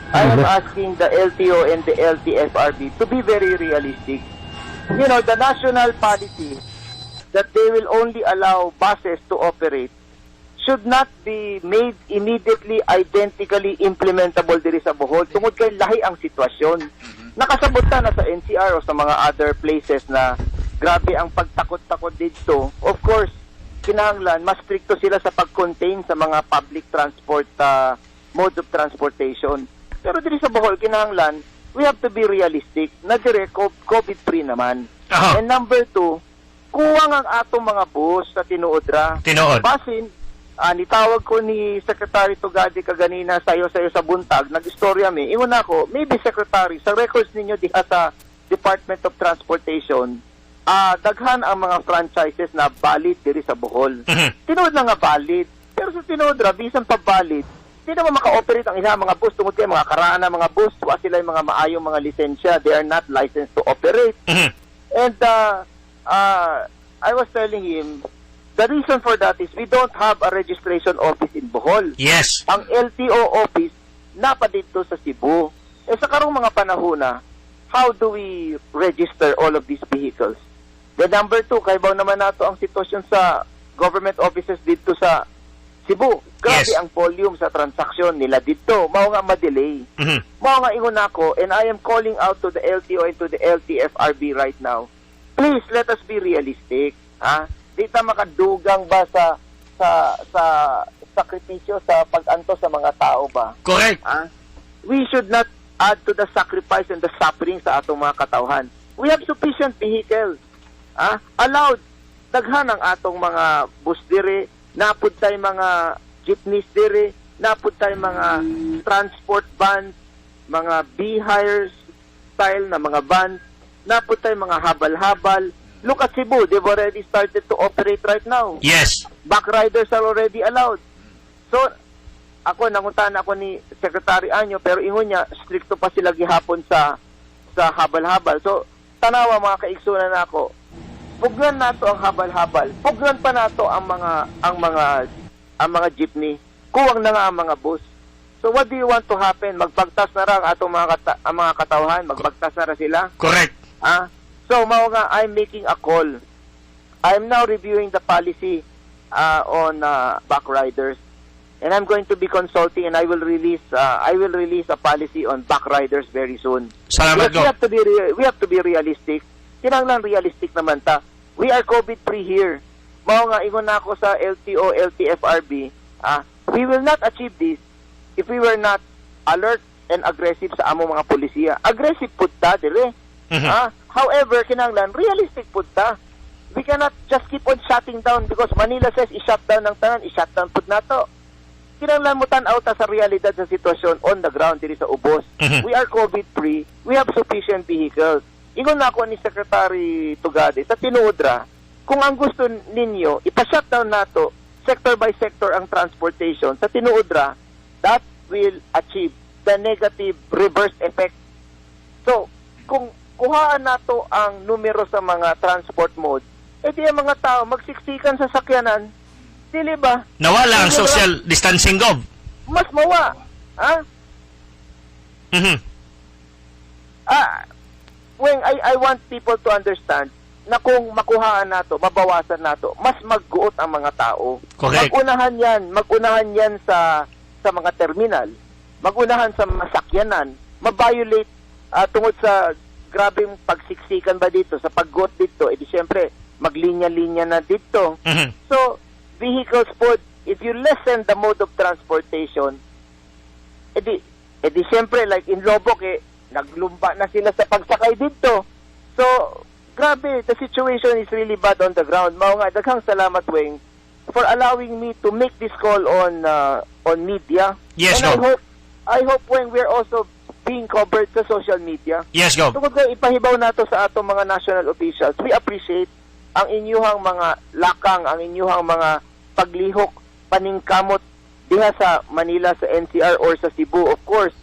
I am asking the LTO and the LTFRB to be very realistic. The national policy that they will only allow buses to operate should not be made immediately identically implementable diri sa Bohol tungod kay lahi ang sitwasyon. Nakasabot ta na sa NCR o sa mga other places na grabe ang pagtakot-takot dito. Of course, kinahanglan mas strikto sila sa pag-contain sa mga public transport modes of transportation. Pero diri sa Bohol, kinahanglan we have to be realistic na dire COVID-free naman. And number two, kuwang ang atong mga bus sa tinuod ra. Tinuod. Basin, nitawag ko ni Secretary Tugade kaganina sayo-sayo sa buntag, nag-istorya mi. Ingon ako, maybe Secretary, sa records ninyo diha sa Department of Transportation, daghan ang mga franchises na valid diri sa Bohol. Tinuod na nga valid. Pero sa tinuod ra, bisan pa valid, di naman maka-operate ang ilang mga bus tungod kay mga karaan na mga bus, wa sila yung mga maayong mga lisensya. They are not licensed to operate. And I was telling him, the reason for that is we don't have a registration office in Bohol. Ang LTO office napa dito sa Cebu. Eh sa karong mga panahon na, how do we register all of these vehicles? The number two, kaybaw naman nato ang sitwasyon sa government offices dito sa Cebu. Grabe ang volume sa transaksyon nila dito. Mao nga ma-delay. Mao nga ingon ako, and I am calling out to the LTO and to the LTFRB right now. Please let us be realistic, ha? Di ta makadugang ba sa sakripisyo sa pag-antos sa mga tao ba? Correct. Ha? We should not add to the sacrifice and the suffering sa atong mga katawhan. We have sufficient vehicles. Ha? Allowed daghan ang atong mga bus dire, napud tay mga jeepneys dire, napud tay mga transport vans, mga B-hires style na mga vans, napud tay mga habal-habal. Look at Cebu, they've already started to operate right now. Back riders are already allowed. So, ako, nangutana ako ni Secretary Año, pero ingon niya, stricto pa sila gihapon sa habal-habal. So, tanawa, mga kaigsunan nako, pugnan nato ang habal-habal. Pugnan pa nato ang mga jeepney. Kuwang na nga ang mga bus. So what do you want to happen? Magbagtas na ra ang atong ang mga katawhan, magbagtas na ra sila. Correct. Ah, so mao nga I'm making a call. I'm now reviewing the policy on back riders. And I'm going to be consulting and I will release a policy on back riders very soon. Salamat, Because we Gov. have to be realistic. Kinahanglan realistic naman ta. We are COVID free here. Mao nga ingon na ako sa LTO, LTFRB, we will not achieve this if we were not alert and aggressive sa among mga polisiya. Aggressive pud ta dire. However, kinahanglan realistic pud ta. We cannot just keep on shutting down because Manila says i-shut down ng tanan, i-shut down pud nato. Kinahanglan mo tan-aw ta sa realidad sa sitwasyon on the ground diri sa ubos. We are COVID free. We have sufficient vehicles. Ingon na ako ni Secretary Tugade, sa tinuod ra, kung ang gusto ninyo, ipa-shutdown nato sector by sector ang transportation, sa tinuod ra, that will achieve the negative reverse effect. So, kung kuhaan nato ang numero sa mga transport mode, edi ang mga tao magsiksikan sa sakyanan, dili ba? Nawala ang Dili ba? Social distancing, Gov. Mas mawa. Ha? Mhm. When I want people to understand na kung makuhaan nato, mabawasan nato, mas magguot ang mga tao. Correct. Magunahan yan sa mga terminal, magunahan sa mga sakyanan, ma-violate tungod sa grabeng pagsiksikan ba dito, sa pagguot dito, edi siyempre, maglinya-linya na dito. So, vehicles po, if you lessen the mode of transportation, edi siyempre, like in Loboc, eh, naglumba na sila sa pagsakay dito. So, grabe, the situation is really bad on the ground. Mao nga, daghang salamat, Weng, for allowing me to make this call on media. Yes, And I Gov. hope, Weng, we're also being covered sa social media. Yes, Gov. Tungod kay ipahibaw nato sa atong mga national officials, we appreciate ang inyuhang mga lakang, ang inyuhang mga paglihok, paningkamot diha sa Manila, sa NCR or sa Cebu. Of course,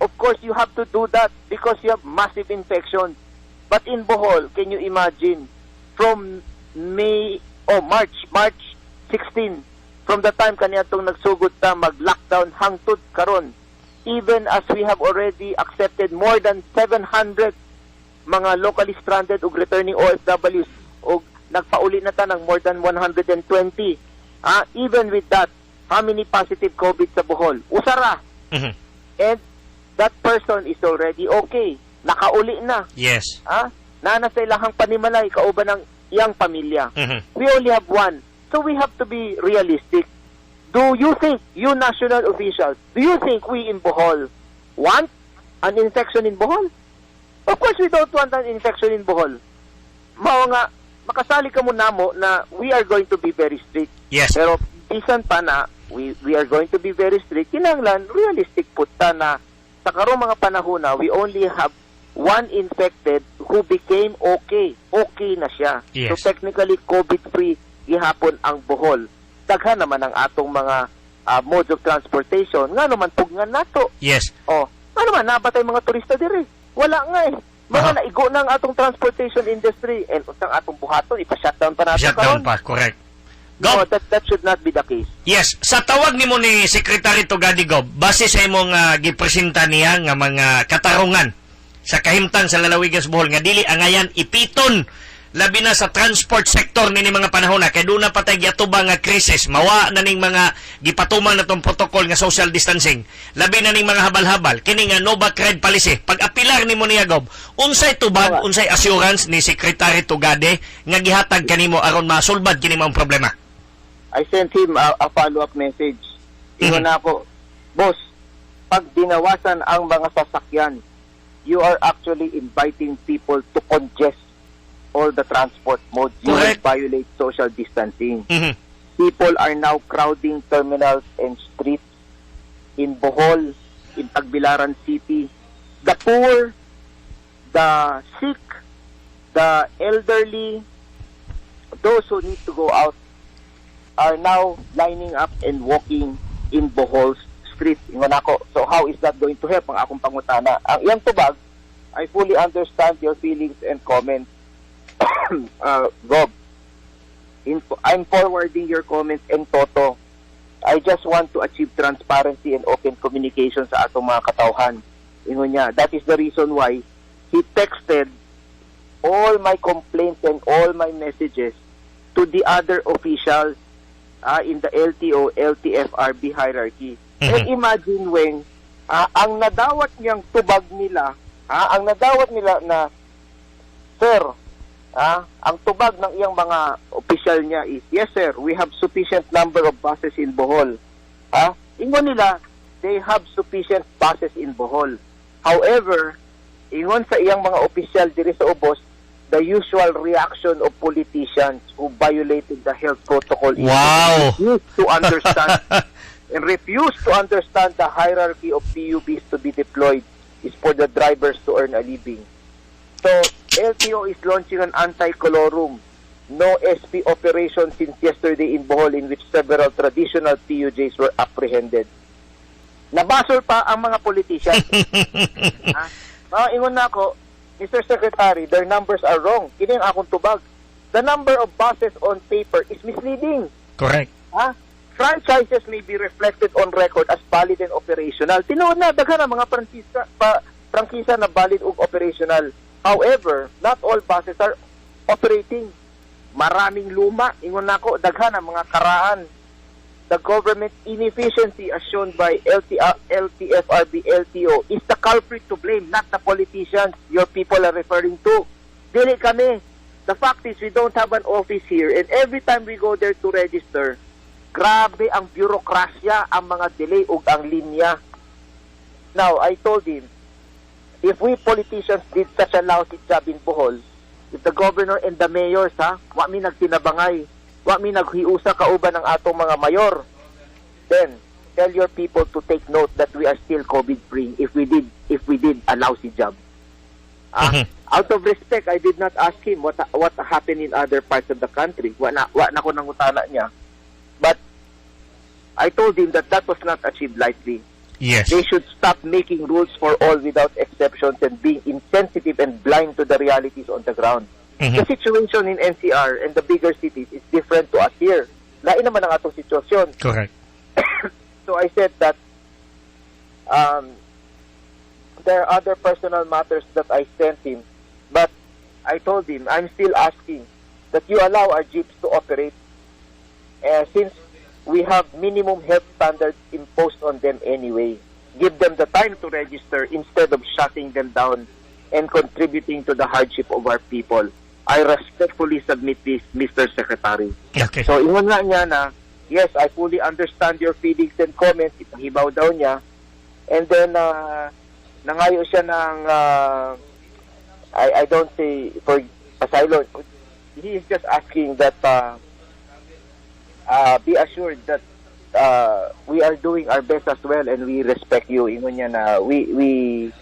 of course you have to do that because you have massive infection. But in Bohol, can you imagine, from May, oh March, March 16, from the time kaniadtong nagsugod ta mag-lockdown hangtod karon, Even as we have already accepted more than 700 mga locally stranded ug returning OFWs ug nagpauli na ta ng more than 120. Even with that, how many positive COVID sa Bohol? Usa ra. And that person is already okay. Nakauli na. Naa na sa ilahang panimalay kauban ng iyang pamilya. We only have one. So we have to be realistic. Do you think, you national officials, do you think we in Bohol want an infection in Bohol? Of course we don't want an infection in Bohol. Mao nga, makasalig kamo namo na we are going to be very strict. Pero bisan pa na we are going to be very strict, kinahanglan realistic pud ta na sa karong mga panahon na we only have one infected who became okay. Okay na siya. So technically COVID-free gihapon ang Bohol. Daghan naman ang atong mga modes of transportation. Nga naman pugngan nato. Oh, ano man naa ba tay mga turista diri? Wala nga eh. Mga naigo na ang atong transportation industry and unsang atong buhaton, ipa-shutdown pa nato Shutdown karon? Pa, correct. No, Gob, that should not be the case. Yes, sa tawag nimo ni Secretary Tugadi, Gob, base sa imong gipresenta niya nga mga katarungan sa kahimtang sa lalawigan sa Bohol nga dili angayan ipiton, labi na sa transport sector nini mga panahon na kay duna pa tay giatubang nga krisis, mawa na ning mga gipatuman na tong protocol nga social distancing, labi na ning mga habal-habal kini nga no back ride policy. Pag apilar nimo niya, Gob, unsay tubag, unsay assurance ni Secretary Tugade nga gihatag kanimo aron masulbad kini maong problema? I sent him a follow-up message. Ingon na ako, "Boss, pag binawasan ang mga sasakyan, you are actually inviting people to congest all the transport modes. You will violate social distancing. People are now crowding terminals and streets in Bohol, in Tagbilaran City. The poor, the sick, the elderly, those who need to go out are now lining up and walking in Bohol's streets." Ingon ako, "So how is that going to help?" ang akong pangutana. Ang iyang tubag, "I fully understand your feelings and comments. Gob, I'm forwarding your comments in toto. I just want to achieve transparency and open communication sa atong mga katawhan." Ingon niya, that is the reason why he texted all my complaints and all my messages to the other officials in the LTO, LTFRB hierarchy. And imagine when ang nadawat niyang tubag nila, ang nadawat nila na, "Sir," ang tubag ng iyang mga opisyal niya is, "Yes sir, we have sufficient number of buses in Bohol." Ingon nila, they have sufficient buses in Bohol. However, ingon sa iyang mga opisyal diri sa ubos, the usual reaction of politicians who violated the health protocol is to refuse to understand and refuse to understand the hierarchy of PUVs to be deployed is for the drivers to earn a living. So, LTO is launching an anti-colorum no SP operation since yesterday in Bohol in which several traditional PUJs were apprehended. Nabasol pa ang mga politicians. Ha? Mga ingon na ako, "Mr. Secretary, their numbers are wrong." Kini ang akong tubag. "The number of buses on paper is misleading." Ha? "Franchises may be reflected on record as valid and operational." Tinuod na, daghan ang mga prangkisa na valid ug operational. "However, not all buses are operating. Maraming luma." Ingon nako, daghan ang mga karaan. "The government inefficiency as shown by LTFRB, LTO is the culprit to blame, not the politicians your people are referring to. Dili kami. The fact is we don't have an office here and every time we go there to register, grabe ang bureaucracy, ang mga delay ug ang linya." Now, I told him, if we politicians did such a lousy job in Bohol, if the governor and the mayors, ha, wa mi nagtinabangay, wa mi naghiusa kauban ng atong mga mayor, then tell your people to take note that we are still COVID-free if we did a lousy job. Out of respect, I did not ask him what happened in other parts of the country. Wa na ko nangutana niya. But I told him that that was not achieved lightly. They should stop making rules for all without exceptions and being insensitive and blind to the realities on the ground. The situation in NCR and the bigger cities is different to us here. Lain naman ang atong sitwasyon. So I said that There are other personal matters that I sent him, but I told him I'm still asking that you allow our jeeps to operate since we have minimum health standards imposed on them anyway. Give them the time to register instead of shutting them down and contributing to the hardship of our people. I respectfully submit this, Mr. Secretary. So, ingon nga niya na, "Yes, I fully understand your feelings and comments." Ipahibaw daw niya. And then, nangayo siya ng, I don't say for asylum. He is just asking that be assured that we are doing our best as well and we respect you. Ingon niya na we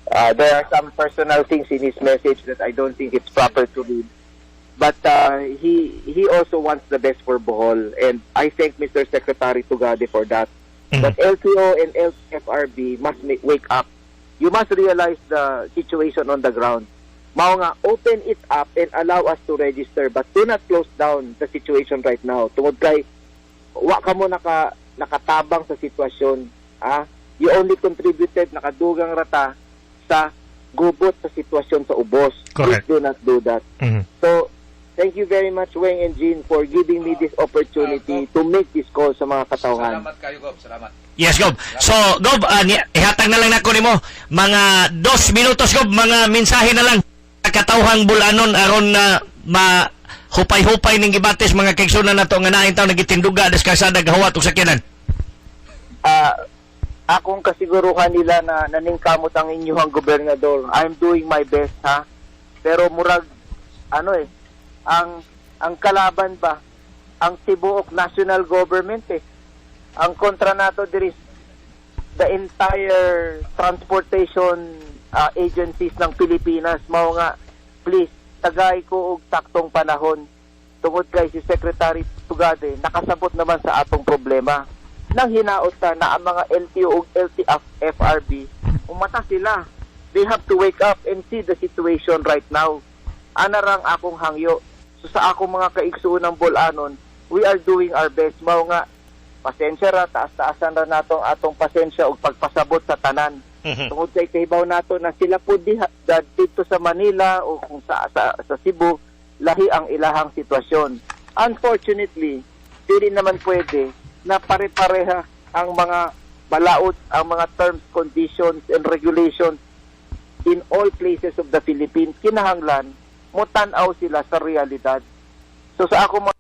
there are some personal things in his message that I don't think it's proper to read. But he also wants the best for Bohol, and I thank Mr. Secretary Tugade for that. But LTO and LTFRB must wake up. You must realize the situation on the ground. Mao nga, open it up and allow us to register, but do not close down the situation right now. Tungod kay wa ka mo nakatabang sa sitwasyon. Ah, you only contributed, nakadugang rata sa gubot sa sitwasyon sa ubos. Correct. Please do not do that. So, thank you very much, Weng and Jean, for giving me this opportunity to make this call sa mga katawhan. Salamat kayo, Gob. Salamat. Yes, Gob. So, Gob, ihatag na lang nako nimo mga 2 minutos, Gob, mga mensahe na lang katawhang Bol-anon aron na ma hupay-hupay ning gibatis mga kaigsunan nato nga nain taw nagitinduga des kalsada gahuwat og sakyanan. Ah, akong kasiguruhan nila na naningkamot ang inyong gobernador. I'm doing my best, ha. Pero murag ano eh, ang kalaban ba ang tibuok national government eh. Ang kontra nato diri the entire transportation agencies ng Pilipinas. Mao nga, please tagay ko og saktong panahon tungod kay si Secretary Tugade nakasabot naman sa atong problema. Nang hinaot ta na ang mga LTO ug LTFRB umata sila. They have to wake up and see the situation right now. Ana rang akong hangyo. So sa akong mga kaigsuon ng Bol-anon, we are doing our best. Mao nga, pasensya ra, taas-taasan ra nato ang atong pasensya ug pagpasabot sa tanan. Tungod kay kahibaw nato na sila po diha, dito sa Manila o kung sa Cebu, lahi ang ilahang sitwasyon. Unfortunately, dili naman pwede na pare-pareha ang mga balaod, ang mga terms, conditions, and regulations in all places of the Philippines. Kinahanglan, mutan-aw sila sa realidad. So sa ako mga